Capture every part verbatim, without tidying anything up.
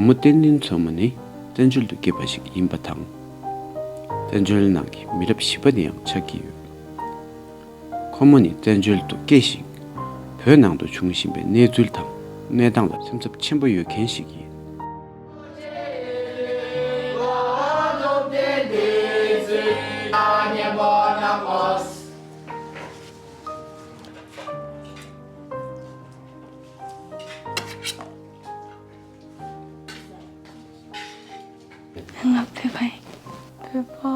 བུ་མོ་བསྟན་འཛིན་མཚོ་མོ་ནི་བཙན་བྱོལ་དུ་སྐྱེས་པ་ཞིག་ཡིན་པ་དང་། བཙན་བྱོལ་ནང་གི་མི་རབས་བཞི་པ་ནས་ཡང་ཆགས་ཀྱི་ཡོད། ཁོ་མོ་ནི་བཙན་བྱོལ་དུ་སྐྱེས་ཤིང་། བོད་ནང་དུ་བྱུང་བཞིན་པའི་གནས་ཚུལ་དང་གནས་སྟངས་ལ་སེམས་འཚབ་ཆེན་པོ་ཡོད་མཁན་ཞིག་ཡིན། ང་བོད་པ་ཡིན། བོད་པ།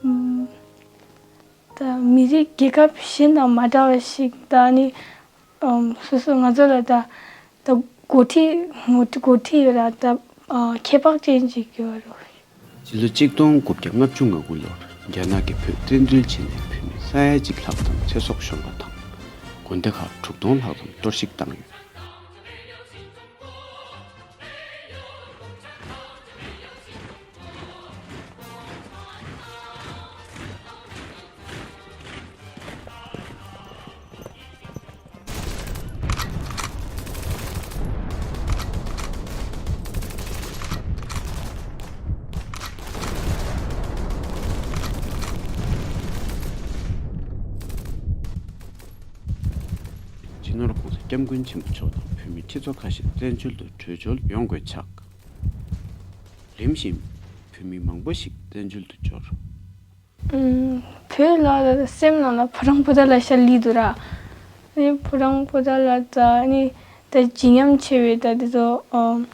ཨམ། ད་མི་རིགས་རྒྱལ་ཁབ་གཞན་དང་མ་འདྲ་བ་ཞིག་ད་ནི། ཨམ། སོ་སོ་ང་ཚོ་ལ་ད་ད་འགོ་ཁྲིད་ངོ་འགོ་ཁྲིད་ཡོད་ར་ད། ཨ། ཁྱད་འཕགས་ཅན་ཅིག་ཡོད་རོ། སྤྱི་ལོ་གཅིག་སྟོང་དགུ་བརྒྱ་ལྔ་བཅུ་ང་དགུ་ལོར་རྒྱ་ནག་གིས་བོད་བཙན་འཛུལ་བྱས་ནས་བོད་མི་ས་ཡ་གཅིག་ལྷག་ཙམ་ཚེ་སྲོག་ཤོར་བ་དང་། དགོན་སྡེ་ཁག་དྲུག་སྟོང་ལྷག་ཙམ་གཏོར་བཤིག་བཏང་ཡོད། སྤྱི་ནོར་༸གོང་ས་༸སྐྱབས་མགོན་ཆེན་པོ་མཆོག་དང་བོད་མི་ཁྲི་ཚོ་ཁ་ཤས་བཙན་བྱོལ་དུ་བྲོས་བྱོལ་ཡོང་དགོས་ཆགས། རིམ་བཞིན་བོད་མི་མང་པོ་ཞིག་བཙན་བྱོལ་དུ་འབྱོར། ཨུམ། བོད་ལ་སེམས་ནང་ལ་ཕོ་བྲང་པོ་ཏ་ལ་ཤར་ལི་འདུག་ར། ནི་ཕོ་བྲང་པོ་ཏ་ལ་ད་ནི་ད་བརྗིད་ཉམས་ཆེ་བའི་ད་དེ་ཚོ་ཨམ།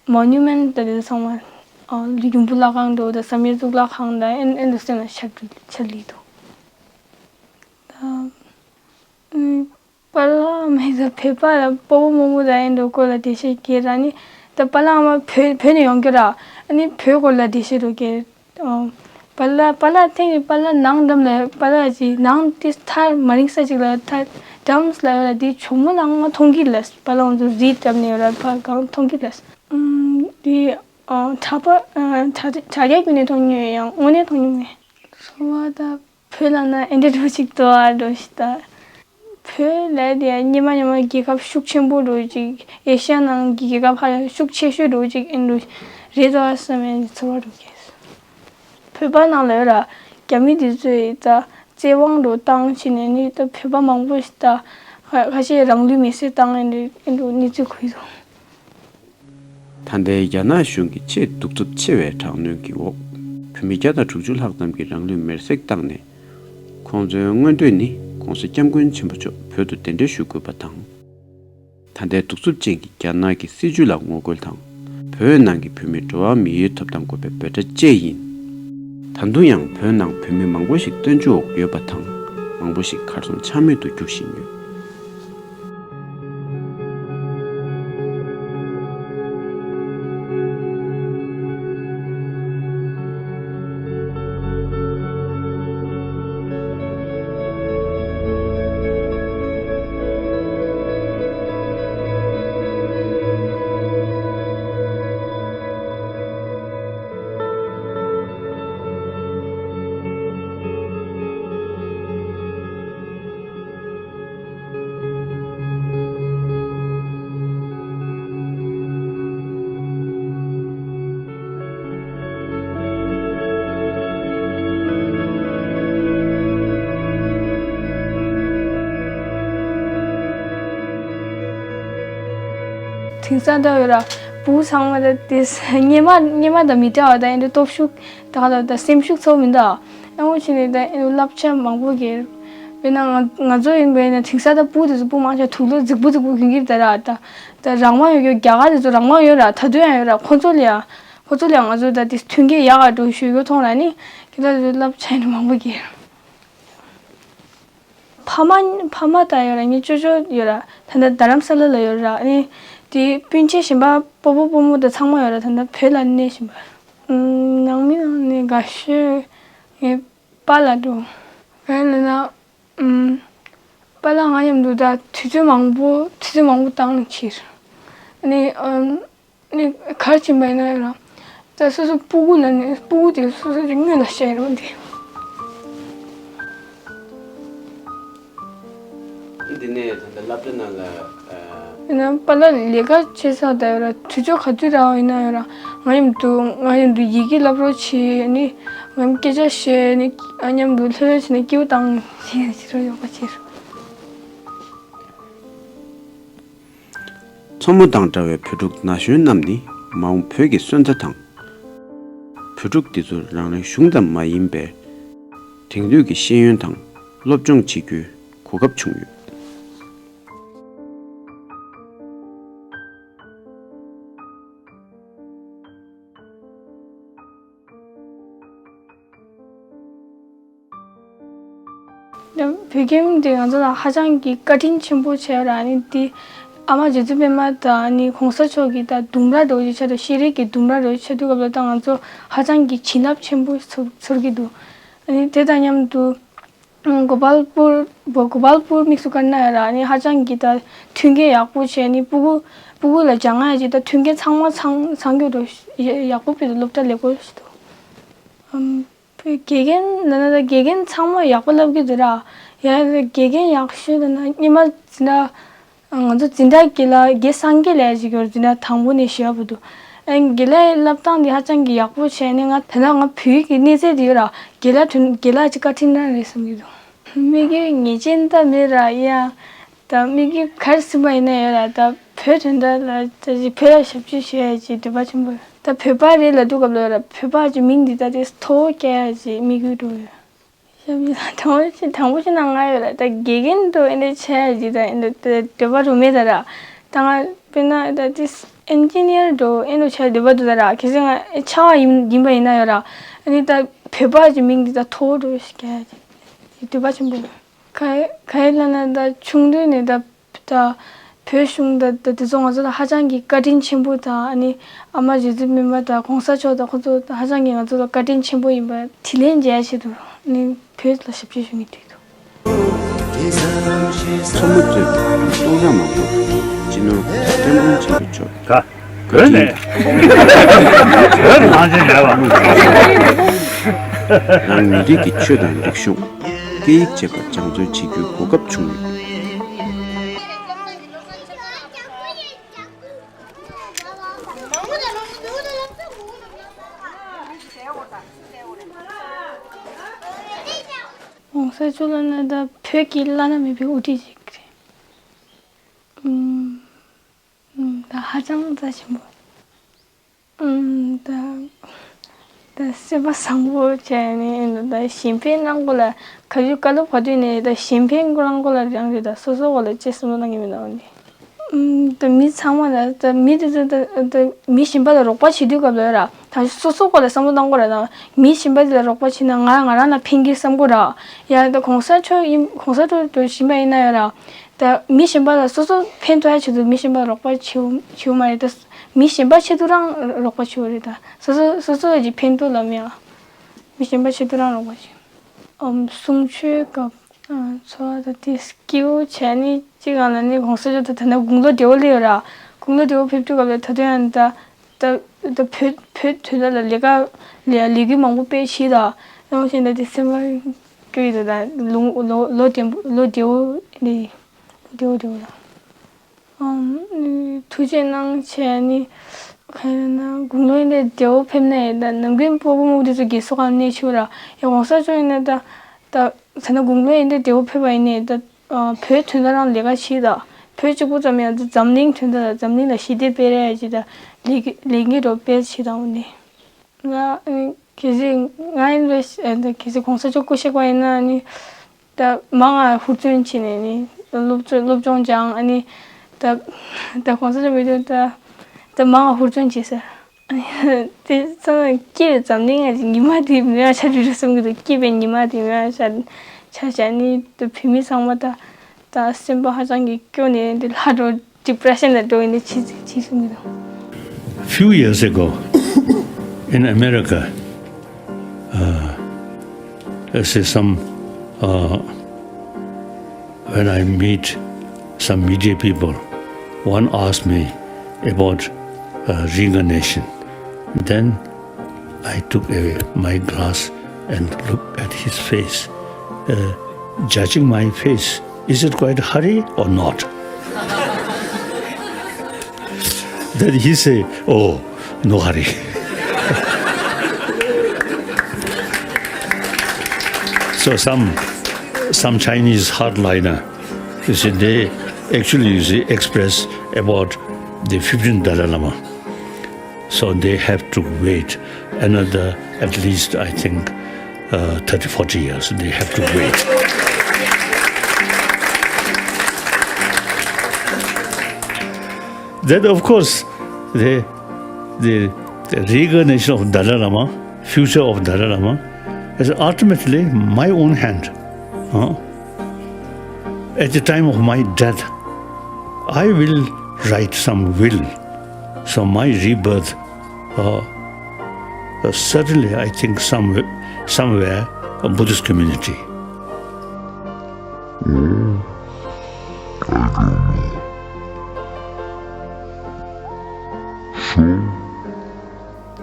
མོ་ནུ་མེན་ཊི་ད་དེ་ཚོ་ཚང་མ། ཨ། ཡུམ་བུ་བླ་སྒང་འགྲོ་ད་བསམ་ཡས་གཙུག་ལག་ཁང་ད་ཨེན་ཨེན་དུ་སེམས་ལ་ཤར་ཤར་ལི་འདུག་ད་ནི། པཱ་ལགས་མེད་ད་བོད་པ་ལ་སྤོ་བོ་རྨོ་མོ་དང་ཨེ་འགྲོ་སྐོར་ལ་འགྲེལ་བཤད་རྒྱག་ར་ནི། ད་པཱ་ལགས་ཨ་མ་བོད་བོད་ནས་ཡོང་རྒྱུ་ར། ཨ་ནི་བོད་སྐོར་ལ་འགྲེལ་བཤད་རོ་རྒྱག་ཨ། པཱ་ལགས་པཱ་ལགས་ཐེངས་ནི་པཱ་ལགས་ནང་འགྲམ་ལ་པཱ་ལགས་ཀྱིས་ནང་དེ་ཐར་མ་རིང་ས་ཅིག་ལ་ཐར་འགྲམ་ལ་ཡོད་ལ་དེ་གྱོག་མོ་ལ་ང་མཐོང་གི་ལ་པཱ་ལགས་ང་ཚོ་རིས་འགྲམ་ནས་ཡོད་ར་ཕ་གང་མཐོང་གི་ལ། ཨམ། དེ་ཨ་དྲ་པ་ཨ་དྲ་དྲ་རྒྱ་བརྒྱུད་ནས་མཐོང་མྱོང་ཡང་དངོས་གནས་མཐོང་མྱོང་མེད། ཚོར་བ་ད། བོད་ལ་ན་ཨེ་འདྲ་འགྲོ་ཅིག་ཏོ་ཨ་འགྲོ་ཞིག་ད། བོད་ལ་དེ་སྙེ་མ་སྙེ་མ་རྒྱལ་ཁབ་ཤུགས་ཆེན་པོ་འགྲོ་ཅིག་ཨེ་ཤ་ཡ་ནང་གི་རྒྱལ་ཁབ་ཧ་ལས་ཤུགས་ཆེ་ཤོས་འགྲོ་ཅིག་ཨེ་འགྲོ་རེད་དོ་ཨ་བསམ་ཡས་ཚོར་བ་འགྲོ་གས། བོད་པ་ནང་ལ་ཡོད་ར་རྒྱ་མི་དེ་ཚོས་ད་བཙན་དབང་འགྲོ་བཏང་ཕྱིན་ནས་ནི་ད་བོད་པ་མང་པོ་ཞིག་ད་ཁ་ཁ་ཤས་རང་ལུས་མེར་སྲེག་བཏང་ཨེ་འགྲོ་ཨེ་འགྲོ་གནས་ཚུལ་གོ་ཡི་འདུག་ད་ལྟའི་རྒྱ་ནག་གཞུང་གི་ཆེས་གདུག་རྩུབ་ཆེ་བའི་དྲག་གནོན་གྱི་འོག་བོད་མི་བརྒྱ་དང་དྲུག་ཅུ་ལྷག་ཙམ་གྱིས་རང་ལུས་མེར་སྲེག་བཏང་ནས། ཁོང་ཚོའི་མངོན་འདོད་ནི་༸གོང་ས་༸སྐྱབས་མགོན་ཆེན་པོ་མཆོག་བོད་དུ་གདན་འདྲེན་ཞུ་དགོས་པ་དང་། ད་ལྟའི་གདུག་རྩུབ་ཅན་གྱི་རྒྱ་ནག་གི་སྲིད་བྱུས་ལ་ངོ་རྒོལ་དང་། བོད་ནང་གི་བོད་མིའི་འགྲོ་བ་མིའི་ཐོབ་ཐང་དགོས་པའི་འབོད་སྒྲ་བཅས་ཡིན། ད་དུང་ཡང་བོད་ནང་བོད་མི་མང་པོ་ཞིག་བཙོན་འཇུག་འོག་ཡོད་པ་དང་། མང་པོ་ཞིག་གར་སོང་ཆ་མེད་དུ་རྒྱུག་བཞིན་ཡོད། དེང་སང་ད་ཡོད་ར། བུ་ཚང་མ་ད་དེ་སྔོན་མ་སྔོན་མ་དང་མི་འདྲ་བ་ད་ཡིན་དུས་སྟོབས་ཤུགས་ད་ག་ད་ད་སེམས་ཤུགས་ཚོ་མི་འདུག་ཨ་ནི་བྱས་ནས་ད་ཨེ་བསླབ་བྱ་མང་པོ་གིས། དཔེར་ན་ང་ང་ཚོ་ཡིན་པས་ན་དེང་སང་ད་སྤུ་དེ་ཚོ་སྤུ་མང་ཆེ་དུག་ལོག་རྫིག་པོ་རྫིག་པོ་གྱོན་གྱི་ད་ར། ད་ད་རང་དབང་ཡོད་རྒྱུ་རྒྱ་གར་དེ་ཚོ་རང་དབང་ཡོད་ར། ད་དུང་ཡང་ཡོད་ར། ཁོ་ཚོ་ལ་ཡང་ཁོ་ཚོ་ལ་ཡང་ང་ཚོ་ད་དེ་མཐུན་རྐྱེན་ཡག་ག་འགྲོ་ཞུ་ཡོད་མཐོང་ར་ནི། ཁྱེད་ད་ཚོ་བསླབ་བྱ་ཡིན་མང་པོ་གིས། ཕ་མ་ཕ་མ་ད་ཡོད་ར། ངའི་ཅོ་ཅོ་ཡོད་ར། ད་ད་རྡ་རམ་ས་ལ་ལ་ཡོད་ར། ཨ་ནི་དེ་སྤུན་མཆེད་གཞན་པ་སྤོ་བོ་སྤོ་མོ་ད་ཚང་མ་ཡོད་ར། ད་ད་བོད་ལ་གནས་བཞིན་པ། ཨུམ། ནང་མི་ནང་ནས་དགའ་ཤོས་ངའི་པཱ་ལགས་འདུག་ག་རེ་ལབ་ན། ཨུམ། པཱ་ལགས་ང་མཉམ་དུ་ད་དུས་ཚོད་མང་པོ་དུས་ཚོད་མང་པོ་བཏང་ནས་ཕྱིར། ཨ་ནི་ཨུམ། ནི་གར་ཕྱིན་པ་ཡིན་ན་ཡང་རང་། ད་སོ་སོ་སྤུ་གུ་ལ་ནི་སྤུ་གུ་དེ་སོ་སོ་གི་སྔོན་ལ་བཤད་རོགས་འདི། འདི་ནས་ད་ལྟ་སློབ་གྲྭ་ནང་ལ་ཨ་ ཡིན་ན་པཱ་ལགས་ལས་ཀ་བྱེད་ས་ད་ཡོད་ར། དུས་ཚོད་ག་དུས་རག་ཡིན་ན་ཡོད་ར། ང་མཉམ་དུ་ང་མཉམ་དུ་ཡི་གེ་བསླབ་རོགས་བྱེད་ནི། ང་མཉམ་སྐད་ཆ་བཤད་ནི། ཨ་མཉམ་དུ་ལྷོད་ལྷོད་བྱས་ནས་སྐྱིད་པོ་བཏང་ཡིན་ཞེས་རོགས་ཡོད་པ་བྱས་སོ། མཚོ་མོ་དང་འདྲ་བའི་བོད་ཕྲུག་ན་གཞོན་རྣམས་ནི་མ་འོངས་བོད་ཀྱི་སོན་རྩ་དང་། བོད་ཕྲུག་འདི་ཚོར་རང་རེའི་གཞུང་ཙམ་མ་ཡིན་པའི་དེང་དུས་ཀྱི་ཤེས་ཡོན་དང་སློབ་སྦྱོང་བྱེད་རྒྱུའི་གོ་སྐབས་བྱུང་ཡོད། བོད་ཁྱིམ་འདི་ང་ཚོ་ལ་ཧ་ཅང་གི་བཀའ་དྲིན་ཆེན་པོ་བྱས་ར། ཨ་ནི་འདི་ཨ་མ་རྗེ་བཙུན་པད་མ་དང་ཨ་ནི་གོང་ས་མཆོག་གི་ད་ལྡུམ་ར་འདྲ་བོ་ཅིག་ཆགས་འདུག་ཤེས་རིག་གི་ལྡུམ་ར་འདྲ་བོ་ཅིག་ཆགས་དུས་སྐབས་ལ་ད་ང་ཚོ་ཧ་ཅང་གི་བྱིན་རླབས་ཆེན་པོ་ཚོར་ཚོར་གྱི་འདུག་ཨ་ནི་དེ་དང་མཉམ་དུ་གོ་པལ་པུར་བོ་གོ་པལ་པུར་དམིགས་སུ་བཀར་ན་ཡང་ར། ཨ་ནི་ཧ་ཅང་གི་ད་མཐུན་རྐྱེན་ཡག་པོ་བྱས། ཨ་ནི་སྤུ་གུ་སྤུ་གུ་ལ་སྦྱང་ཡ་ཅིག་ད་མཐུན་རྐྱེན་ཚང་མ་ཚང་ཚང་གི་འདུག་ཡག་པོ་བྱས་སློབ་གྲྭ་ལེགས་པོ་ཞིག་འདུག་བོད་དགེ་རྒན་ལབ་ན་ད་དགེ་རྒན་ཚང་མ་ཡག་པོ་བསླབ་ཀྱི་འདུག་ར། ཡ་དགེ་རྒན་ཡག་ཤོས་ལབ་ན་སྔོན་མ་འཛིན་གྲྭ་ང་ཚོ་འཛིན་གྲྭ་དགེ་ལགས་དགེ་སངས་རྒྱས་ལབ་ཡ་ཅིག་ཡོད་རེད། འཛིན་གྲྭ་དང་པོ་ནས་བཞི་བ་བར་དུ། ཨ་དགེ་ལགས་བསླབ་སྟངས་འདི་ཧ་ཅང་གི་ཡག་པོ་བྱས་ནས་ང་ད་ལྟ་ང་བོད་ཀྱི་གནས་ཚད་འདི་ཡོད་ར། དགེ་ལགས་དོན་དགེ་ལགས་ཅིག་བཀའ་དྲིན་རང་རེད་བསམ་གྱི་འདུག་དམིགས་ཡུལ་ངེས་ཅན་ད་མེད་ར། ཡ་ད་དམིགས་ཡུལ་ག་རེ་ཟིན་པ་ཡིན་ན་ཡོད་ར། ད་བོད་དོན་དག་ལ་ད་ཅིག་བོད་ལ་ཞབས་ཕྱི་ཞུ་ཡ་ཅིག་འདོད་པ་ཆེན་པོ་ཡོད། ད་བོད་པ་རེད་ལབ་དུས་སྐབས་ལ་ཡོད་ར། བོད་པ་ཅིག་མིང་འདི་ད་དེ་མཐོ་བོ་བསྐྱལ་ཡ་ཅིག་དམིགས་ཡུལ་འགྲོ་ཡོད། ཞབས་ཕྱི་ལ་དང་པོ་ཞིག་དང་པོ་ཞིག་ན་ང་ཡོད་ར། ད་དགེ་རྒན་འགྲོ་ཨེ་འདྲ་བྱས་ཡ་ཅིག་ད་ཨེ་འདྲ་འདོད་པ་རུ་མེད་ད་ར། ད་ང་དཔེར་ན་ད་དེ་ཨིན་ཇི་ནི་ཡར་འགྲོ་ཨེ་འདྲ་བྱས་འདོད་པ་འདུག་ད་ར། གལ་སྲིད་ང་ཨེ་ཆ་བ་ཡིན་ཡིན་པ་ཡིན་ན་ཡོད་ར། ཨ་ནི་ད་བོད་པ་ཅིག་མིང་འདི་ད་མཐོ་བོ་འགྲོ་ཞིག་བསྐྱལ་ཡ་ཅིག་འདོད་པ་ཆེན་པོ་ཡོད། ག་ག་རེ་ལབ་ན་ད་ཆུང་དུས་ནས་ད་ད་བོད་གཞུང་ད་ད་དེ་ཚོ་ང་ཚོ་ལ་ཧ་ཅང་གི་བཀའ་དྲིན་ཆེན་པོ་དང་། ཨ་ནི་ཨ་མ་རྗེ་བཙུན་མི་མ་དང་གོང་ས་མཆོག་དང་ཁོ་ཚོ་ཧ་ཅང་གི་ང་ཚོ་ལ་བཀའ་དྲིན་ཆེན་པོ་ཡིན་པ་དྲིན་ལན་འཇལ་ཆེད་དུ་ནི་བོད་ལ་ཞབས་ཕྱི་ཞུ་མི་དུས་འདུག་མཚོ་མོ་གཙོས་པའི་སྟོང་ཕྲག་མང་པོར་སྤྱི་ནོར་གོང་ས་སྐྱབས་མགོན་ཆེན་པོ་མཆོག་གི་བཀའ་དྲིན་དང་། བོད་ནང་བཞིན་མེད་པ། རང་མི་རིགས་ཀྱི་ཆོས་དང་རིག་གཞུང་། སྐད་ཡིག་བཅས་པ་སྦྱང་བརྩོན་བྱེད་རྒྱུའི་གོ་སྐབས་བྱུང་ཡོད། གོང་ས་མཆོག་ལབ་ན་ད་བོད་ཀྱི་བླ་ན་མེད་པའི་དབུ་ཁྲིད་ཅིག་རེད། ཨུམ། ཨུམ། ད་ཧ་ཅང་རྩ་ཆེན་པོ། ཨུམ། ད་ད་སེམས་པ་བཟང་པོ་བྱས་ནས་ད་གཞན་ཕན་གནང་སྐོར་ལ་ག་ཚོད་བཀའ་སློབ་ག་དུས་ནས་ད་གཞན་ཕན་གནང་སྐོར་ལ་རང་རེད། ད་སོ་སོ་སྐོར་ལ་ཅི་བསམ་བློ་གཏོང་གི་མི་འདུག་འོན་ཏེ། ཨུམ། ད་མི་ཚང་མ་ལ་ད་མི་དེ་ཚོ་ད་ད་མི་གཞན་པ་ལ་རོགས་པ་བྱེད་དུས་སྐབས་ལ་ར། ད་སོ་སོ་སྐོར་ལ་བསམ་བློ་གཏོང་དགོས་ར། ད་མི་གཞན་པ་དེ་ལ་རོགས་པ་བྱེད་ན་ང་ང་རང་ལ་ཕན་གྱི་བསམ་དགོས་ར། ཡ་ད་གོང་ས་མཆོག་ཡིན་གོང་ས་མཆོག་ཏུ་བཞིན་པ་ཡིན་ན་ཡང་ར། ད་མི་གཞན་པ་ལ་སོ་སོ་ཕན་ཐོགས་ཡ་ཆེད་དུ་མི་གཞན་པ་ལ་རོགས་པ་བྱེད་བྱེད་མ་རེད། ད་མི་གཞན་པ་ཆེད་དུ་རང་རོགས་པ་བྱེད་རེད། ད་སོ་སོ་སོ་སོ་ལ་ཅིག་ཕན་ཐོགས་ལ་མེད་ཨ། མི་གཞན་པ་ཆེད་དུ་རང་རོགས་པ་བྱེད། ཨམ། གསུང་ཆོས་སྐབས། ཨ། འཚོ་བ་དང་དེ་སྐྱིད་པོ་བྱས་ནས་གཅིག་གང་ལ་ནི་གོང་ས་མཆོག་ད་ད་ནི་དགུང་ལོ་བདེ་བོ་སླེབས་ཡོད་ར། དགུང་ལོ་བདེ་བོ་ཕེབས་དུས་སྐབས་ལ་ད་དུང་ཡང་ད་ད་ད་བོད་བོད་དོན་དག་ལ་ལས་ཀ་ལས་ལས་འགུལ་མང་པོ་སྤེལ་བྱས་ད། ཡང་ཞིང་ད་དེ་སེམས་པ་སྐྱོ་ཡི་ད་ད་ལོ་ལོ་ལོ་བདེ་ལོ་བདེ་བོ་ནི་ལོ་བདེ་བོ་བདེ་བོ་ད། ཨམ། ཐུགས་རྗེ་གནང་བྱས་ནི་ག་རེ་ན་དགུང་ལོ་འདི་བདེ་བོ་ཕེབས་ནས་ད་ནམ་རྒྱུན་སྤོ་བོ་རྨོ་བོ་དེ་ཚོ་རྒས་གསོ་ཁང་གནས་ཆོག་ར། ཡ་གོང་ས་མཆོག་ཡིན་ན་ད་ད་ད་ན་དགུང་ལོ་འདི་བདེ་བོ་ཕེབས་པ་ཡིན་ནས་ད་བོད་དོན་དག་རང་ལས་ཀ་བྱེད་ད། བོད་གཅིག་པུ་ཙམ་ཡང་ད་འཛམ་གླིང་དོན་དག་ལ་འཛམ་གླིང་ལ་ཞི་བདེ་སྤེལ་རེ་ཡ་ཅིག་ད་ལས་ཀ་ལས་འགན་རོགས་སྤེལ་བྱེད་དང་འོ་ནི། ང་ཨ་ནི་གལ་སྲིད་ང་ཡིན་ན་ཨ་ནི་གལ་སྲིད་གོང་ས་མཆོག་སྐུ་གཤེགས་པ་ཡིན་ན་ཨ་ནི་ད་མང་ང་ཧུར་བརྩོན་བྱས་ནས་ནི་སློབ་སློབ་སྦྱོང་སྦྱང་། ཨ་ནི་ད་ད་གོང་ས་མཆོག་མེད་དུས་ད་ད་མང་ང་ཧུར་བརྩོན་བྱས་ཟེར། ཨ་ནི་དེ་ཚང་མ་སྐྱིད་པའི་འཛམ་གླིང་ང་ཉི་མ་དེ་མེད་པ་ཆགས་འགྲོ་རེད་བསམ་གི་འདུག་སྐྱིད་པའི་ཉི་མ་དེ་མེད་པ་ཆགས་ཆགས་ཆགས་ནི་ད་བོད་མི་ཚང་མ་ད་ད་སེམས་པ་ཧ་ཅང་གི་སྐྱོ་ནས་འདི་ལྷ་འགྲོ། Depression ལ་འགྲོ་ཡིན་ནི་ཕྱི་ཕྱི་སུ་མི་དང་། Few years ago, in America, uh, I say some, uh, when I meet some media people, one asked me about uh, reincarnation. Then I took away my glass and looked at his face. Uh, judging my face, is it quite hurry or not? Then he say, "Oh, no hurry." So some, some Chinese hardliner, you see, they actually, you see, express about the fifteenth Dalai Lama. So they have to wait another, at least, I think, uh, thirty, forty years. They have to wait. Then, of course, the, the, the reincarnation of Dalai Lama, future of Dalai Lama, is ultimately my own hand. Huh? At the time of my death, I will write some will. So my rebirth, uh, uh, certainly, I think, some, somewhere, a Buddhist community.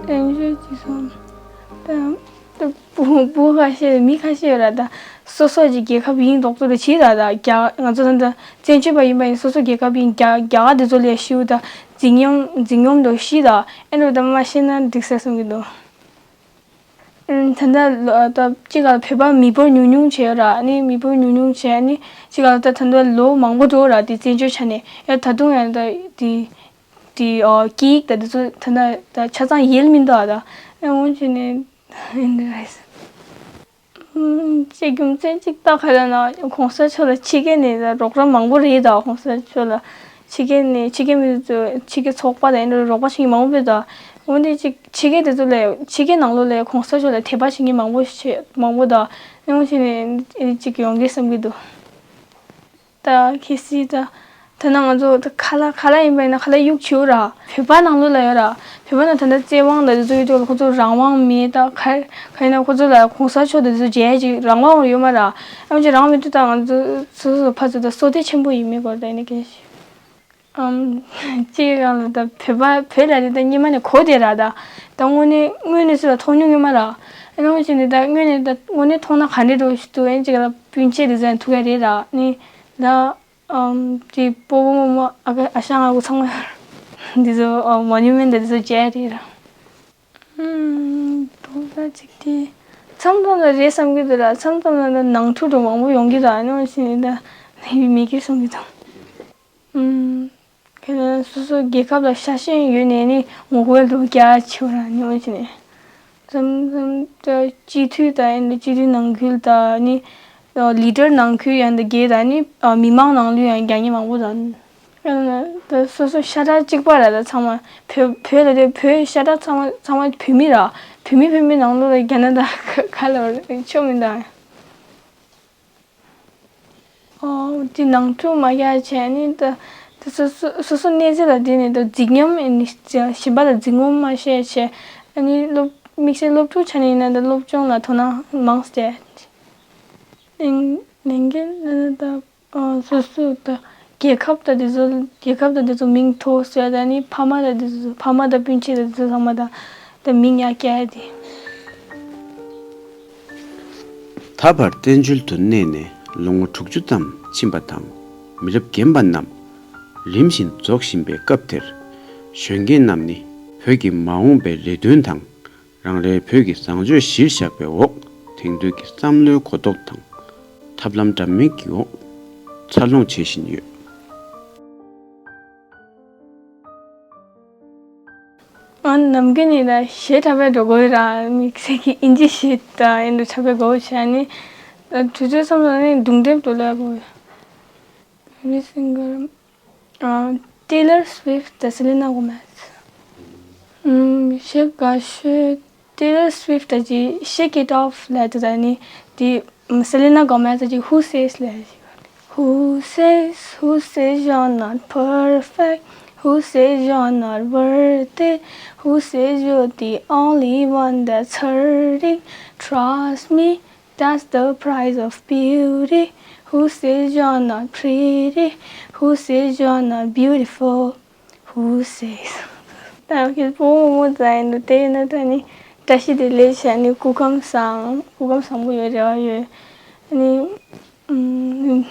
བཙན་བྱོལ་སྤྱི་ཚོགས་དང་། ད་བུ་བུ་ཁ་ཤས་མི་ཁ་ཤས་ཡོད་ར། ད་སོ་སོ་གྱི་རྒྱལ་ཁབ་ཡིན་མདོག་མདོག་ལ་བྱེད་ད། ད་རྒྱ་ང་ཚོ་ད་ད་བཙན་བྱོལ་པ་ཡིན་པ་ཡིན། སོ་སོ་རྒྱལ་ཁབ་ཡིན། རྒྱ་རྒྱ་གར་དེ་ཚོ་ལས་ཤིའུ་ད་འཛིང་ཉམས་འཛིང་ཉམས་འདུག་ཤི་ད། ཨེ་འདྲ་ད་མ་ཤེས་ན་འགྲིག་ས་བསམ་གྱི་འདུག་ཨུམ། ད་ལྟ་ལོ་ད་གཅིག་ག་བོད་པ་མི་འབོར་ཉུང་ཉུང་བྱས་ཡོད་ར། ཨ་ནི་མི་འབོར་ཉུང་ཉུང་བྱས། ཨ་ནི་གཅིག་ག་ད་ད་ལྟ་ལོ་མང་པོ་འགྲོ་ར། དེ་བཙན་བྱོལ་ཆ་ནས་ཡ་ད་དུང་ཡང་ད་དེ་དེ་ཨོ་སྐད་ཡིག་ད་དེ་ཚོ་ད་ད་ད་ཆ་ཚང་ཡལ་མི་འདུག་ཨ། ད་ཨེ་འོང་བྱས་ནས་ཨེ་འདྲ་རེད། ཨུམ། ཅིག་རྒྱུ་མཚན་ཅིག་ད་ག་ལ་ན་གོང་ས་མཆོག་ལ་ཕྱི་རྒྱལ་ནས་ད་རོགས་རམ་མང་པོ་རེད་ད། གོང་ས་མཆོག་ལ་ཕྱི་རྒྱལ་ནས་ཕྱི་རྒྱལ་མི་ཚོ་ཕྱི་རྒྱལ་ཚོགས་པ་དང་ཨེ་འདྲ་རོགས་པ་བྱེད་མཁན་མང་པོ་ཡོད་ད། འོན་ཏེ་ཅིག་ཕྱི་རྒྱལ་དེ་ཚོ་ལས་ཕྱི་རྒྱལ་ནང་ལོགས་ལས་གོང་ས་མཆོག་ལ་དད་པ་བྱེད་མཁན་མང་པོ་ཞིག་མང་པོ་ད། ཨེ་འོང་བྱས་ནས་ཨེ་ཅིག་ཡོང་གི་བསམ་གྱི་འདུག་ད་གལ་སྲིད་ད་ད་ནང་ང་ཚོ་ད་ཁ་ལག་ཁ་ལག་ཡིན་པ་ཡིན་ན་ཁ་ལག་གཡུག་བྱེད་ར། བོད་པ་ནང་ལོགས་ལ་ཡོད་ར། བོད་པ་ནང་ད་ལྟ་བཙན་དབང་ད་དེ་ཚོ་ཡོད་དུས་ཁོ་ཚོ་རང་དབང་མེད། ད་ག་ག་ཡིན་ན་ཁོ་ཚོ་ལ་གོང་ས་མཆོག་ད་དེ་ཚོ་མཇལ་ཅིག་རང་དབང་ཡོད་མ་ར། ཨ་མ་ཅིག་རང་མི་ཐུབ། ད་ང་ཚོ་སོ་སོ་ཕར་ཚུར་ད་བསོད་བདེ་ཆེན་པོ་ཡིན་མིན་སྐོར་ད་ཡིན་ན་གལ་ཆེ། ཨམ། སྤྱིར་བཏང་ལ་ད་བོད་པ་བོད་ལ་དེ་ད་སྔོན་མ་ནས་གོ་བསྡད་ར། ད་ད་དངོས་གནས་དངོས་གནས་སུ་ལ་མཐོང་མྱོང་ཡོད་མ་ར། ཨ་ནི་འོ་བྱས་ནས་ད་དངོས་གནས་ད་དངོས་གནས་མཐོང་ན་ག་འདྲ་འདུག་ཞུ་དུས་ཨེ་ཅིག་ལ་སྤུན་མཆེད་དེ་ཚོ་ཡང་ཐུག་ཡ་རེད་ར། ཨ་ནི་ད་ཨམ་དེ་སྤོ་བོ་རྨོ་མོ་ཨ་ཁུ་ཨ་ཞང་ཨ་ཁུ་ཚང་མ་འདི་ཚོ་ཨ་མོ་ནུ་མེན་ཊི་འདི་ཚོ་མཇལ་རེད་ར། ཨུམ། དོགས་པ་གཅིག་དེ་མཚམས་མཚམས་ལ་རེད་བསམ་གྱི་འདུག་ར། མཚམས་མཚམས་ལ་ནང་འཁྲུག་འགྲོ་མང་པོ་ཡོང་གི་འདུག་ཨ་ནི་འོ་བྱས་ནས་ད་མེད་ཀི་བསམ་གྱི་འདུག་ཨུམ། ཁྱེད་རང་སོ་སོ་རྒྱལ་ཁབ་ལ་ཤ་ཞེན་ཡོད་ནས་ནི་ངོ་རྒོལ་འགྲོ་རྒྱ་ཆེ་བ་ར་ནི་འོ་བྱས་ནས། མཚམས་མཚམས་ད་སྤྱི་འཐུས་དང་ཡང་ན་སྤྱི་འཐུས་ནང་ཁུལ་དང་ནི། ལི་ཌར་ནང་ཁུལ་ཡང་ད་རྒྱས་དང་ནི་མི་མང་ནང་ལོགས་ཡང་རྒྱ་ཉེ་མང་པོ་དང་། ད་སོ་སོ་ཤ་ཁྲག་གཅིག་པ་ར། ད་ཚང་མ་བོད་བོད་ལ་དེ་བོད་ཤ་ཁྲག་ཚང་མ་ཚང་མ་བོད་མི་ར། བོད་མི་བོད་མི་ནང་ལོགས་ལ་རྒྱ་ནག་ད་ག་ལ་ཆོ་མི་འདུག་ཨོ། དེ་ནང་འཁྲུག་མ་རྒྱག་བྱས་ནི་ད་ད་སོ་སོ་སོ་སོ་གནས་ཚུལ་ལ་བརྟེན་ནས་ད་འཛིང་ཉམས་ཨེ་ནི་གཞན་པ་ལ་འཛིང་ངོམ་མ་བཤད་བྱས། ཨ་ནི་སློབ་དམིགས་བསལ་སློབ་ཕྲུག་ཆ་ནས་ཡིན་ན་ད་སློབ་སྦྱོང་ལ་དོ་སྣང་མང་སྟེ། ལན་ལན་རྒན་ལ་ད་ཨོ་སོ་སོ་ད་རྒྱལ་ཁབ་ད་དེ་ཚོ་རྒྱལ་ཁབ་ད་དེ་ཚོ་མིང་ཐོ་ཟེར་ད་ནི་ཕ་མ་ད་དེ་ཚོ་ཕ་མ་ད་སྤུན་མཆེད་ད་དེ་ཚོ་ཚང་མ་ད་ད་མིང་ཡང་སྐྱེ་ཡ་དེ། ད་བར་བཙན་བྱོལ་དུ་གནས་ནས་ལོ་ངོ་དྲུག་ཅུ་ཙམ་ཕྱིན་པ་དང་། མི་རབས་རྒན་པ་རྣམས་རིམ་བཞིན་རྫོགས་བཞིན་པའི་སྐབས་དེར། གཞོན་སྐྱེས་རྣམས་ནི་བོད་ཀྱི་མ་འོངས་པའི་རེ་འདུན་དང་། རང་རེའི་བོད་ཀྱི་བཟང་སྤྱོད་གཞིར་བཞག་པའི་འོག་དེང་དུས་ཀྱི་བསམ་བློའི་གོ་རྟོགས་དང་། ཐབས་ལམ་འདྲ་མིན་གྱི་འོག་འཚར་ལོངས་བྱེད་བཞིན་ཡོད། ཨ་ནམ་རྒྱུན་ནས་ད་གཞས་འཁྲབ་པའི་འགྲོ་དགོས་ར། དམིགས་བསལ་གྱི་ཨིན་ཇི་གཞས་དང་ཨེ་འདྲ་འཁྲབ་པའི་དགོས་བྱས་ནི། ད་དུས་ཚོད་མཚམས་ལ་ནི་རྡུང་རྡེབ་ཏུ་ལས་དགོས། Every single ཨ། Taylor Swift དང་Selena Gomez། ཨམ། གཞས་དགའ་ཤོས་Taylor Swift དང་གཅིག Shake It Off ལབ་དེ་དང་ནི་དེ། ཨམ། Selena Gomez དང་གཅིག Who Says ལབ་ཞིག Who says, who says you're not perfect? Who says you're not worth it? Who says you're the only one that's hurting? Trust me, that's the price of beauty. Who says you're not pretty? Who says you're not beautiful? Who says? ད་ཁྱེད་སྤོ་བོ་རྨོ་མོ་ཙམ་ཡིན་འདུག་དེ་ཡིན་ན་ད་ནི་བཀྲ་ཤིས་བདེ་ལེགས་བྱས་ནི་སྐུ་ཁམས་བཟང་སྐུ་ཁམས་བཟང་པོ་ཡོད་རེ་བ་ཡོད། ཨ་ནི་ཨུམ།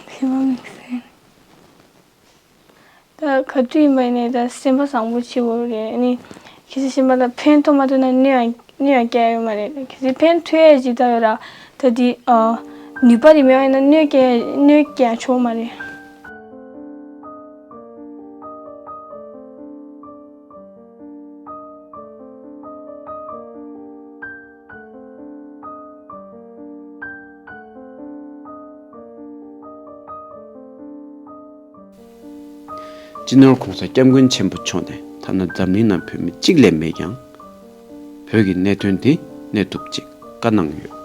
ཞེ་མ་དམིགས་བསལ། ད་ག་དུས་ཡིན་པ་ཡིན་ནའི་ད་སེམས་པ་བཟང་པོ་བྱེད་དགོས་རེད། ཨ་ནི་གལ་སྲིད་གཞན་པ་ལ་ཕན་ཐོགས་མ་ཐུབ་ན་གནོད་ཡང་གནོད་ཡང་སྐྱེལ་ཡོད་མ་རེད། གལ་སྲིད་ཕན་ཐོགས་ཡས་ཅིག་ལྟ་ཡོད་ར། ད་འདི་ཨ་ནུས་པ་རེད། མེད་པ་ཡིན་ན་གནོད་སྐྱེལ་གནོད་སྐྱེལ་ཡང་ཆོག་མ་རེད། སྤྱི་ནོར་༸གོང་ས་༸སྐྱབས་མགོན་ཆེན་པོ་མཆོག་ནས་ཐ་ན་འཛམ་གླིང་ནང་བོད་མི་གཅིག་ལས་མེད་ཀྱང་། བོད་ཀྱི་གནད་དོན་འདི་གནས་ཐུབ་ཅིག་བཀའ་གནང་ཡོད།